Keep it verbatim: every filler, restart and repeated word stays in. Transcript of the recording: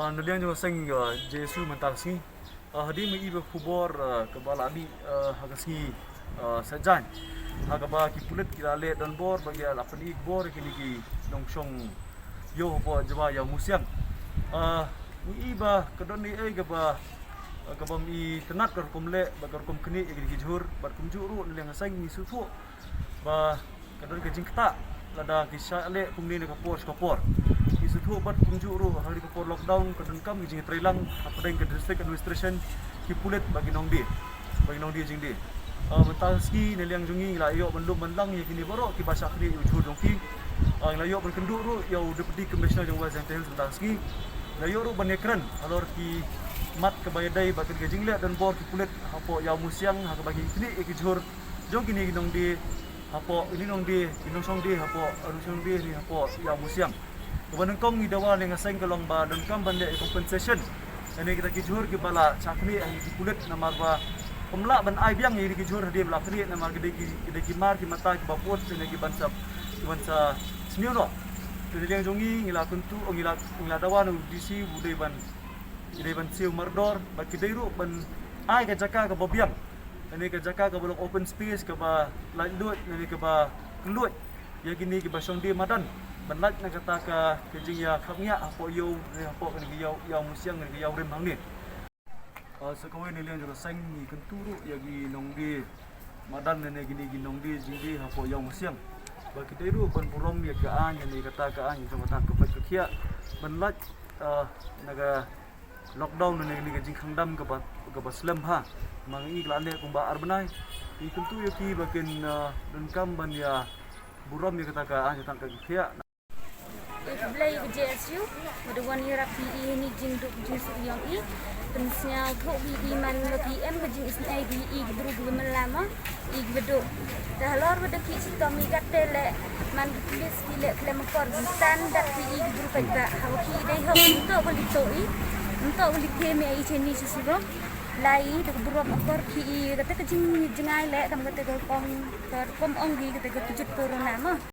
Na liang jong ka seng, uh, J S U mynta ka sngi, uh, hadien ba i ba khubor, uh, kaba la dih, uh, ha ka sngi, uh, Saitjaiñ, ha kaba ki pulit ki la leh donbor ba ki la pyni bor ïa kine ki nongshong ïew hapoh Jowai Ïawmusiang. Uh, ngi i ba ka don ei ei kaba, uh, kaba ym itynnad ka rukom leh bad ka rukom khnieh ïa kine ki jhur, bad kumjuh ruh na liang ka seng ngi sngewthuh ba ka don ka jingktah lada ki shah leh kumne na ka por sha ka por. Ngi sngewthuh bad kumjuh ruh ha kane ka por lockdown ka donkam ka jingtreilang hapdeng ka district administration, ki pulit bad ki nongdie, bad ki nongdie jingdie. Ah, mynta ka sngi na liang jong ngi ngi la ïoh ban lum ban lang ïa kine baroh kiba shah khnieh ïa u jhur jong ki. Ah, ngi la ïoh ban kynduh ruh ïa u Deputy Commissioner jong West Jaintia Hills mynta ka sngi. Ngi la ïoh ruh ban ïakren halor ki mat kaba ïadei bad ka jingleh donbor ki pulit hapoh Ïawmusiang ha kaba ki khnieh ïa ki jhur jong kine ki nongdie hapoh, kine ki nongdie, ki nongshong die hapoh, nongshong die ne hapoh Ïawmusiang. Kaba nyngkong ngi dawa na liang ka seng ka long ba donkam ban leh compensation ïa kine kita ki jhur kiba la shah khnieh ha ki pulit namar ba ym lah ban ai biang ïa kine ki jhur hadien ba la khnieh namar ki dei ki, ki dei ki mar ki mata kiba put ïa kine ki ban sa, ki ban sa sniew noh. Te na liang jong ngi ngi la kyntu, ngi la, ngi la dawa na u D C u dei ban, ki dei ban siew mardor bad ki dei ruh ban ai ka jaka kaba biang ïa kane ka jaka kaba long open space kaba laitluid, ïa kane kaba kylluid ïa kine kiba shong die madan ban lait na kata ka, ka jingïakhapngiah hapoh ïew ne hapoh kane ka ïew, Ïawmusiang ne ka ïew rim hangne. Ah, sa kawei na liang jong ka seng ngi kyntu ruh ïa ki nongdie madan ne kine ki nongdie jingdie hapoh Ïawmusiang ba ki dei ruh ban burom ïa ka aiñ ne kata ka aiñ jong kata ka peit ka khiah ban lait, ah, na ka lockdown ne kane ka jingkhang dam kaba, kaba slem bha. Ma ngi ka la leh kumba ar bnai. Ngi kyntu ïa ki ba kin, ah, donkam ban ïa burom ïa kata ka aiñ kata ka khiah. Ïa khublei ïa ka J S U ba da wan ïarap ïa i ha kane ka jingduk jingsuk jong i. Pynsngewthuh ïa i man ba ki em ka jingisynei ïa i ki briew ba mylla ma i ki ba duk. Te halor ba da ki shitom i kat te leh man ki pulit ki leh khlem akor ki tan dat ïa i ki briew paidbah. Haba ki dei hok ym toh ba leh to i, ym toh ba leh them ïa i shane sha surok. Lai da ka burom akor ki i kata ka jingjngai leh kam kata ka rukom, ka rukom ong ki kata ka kjut corona ma.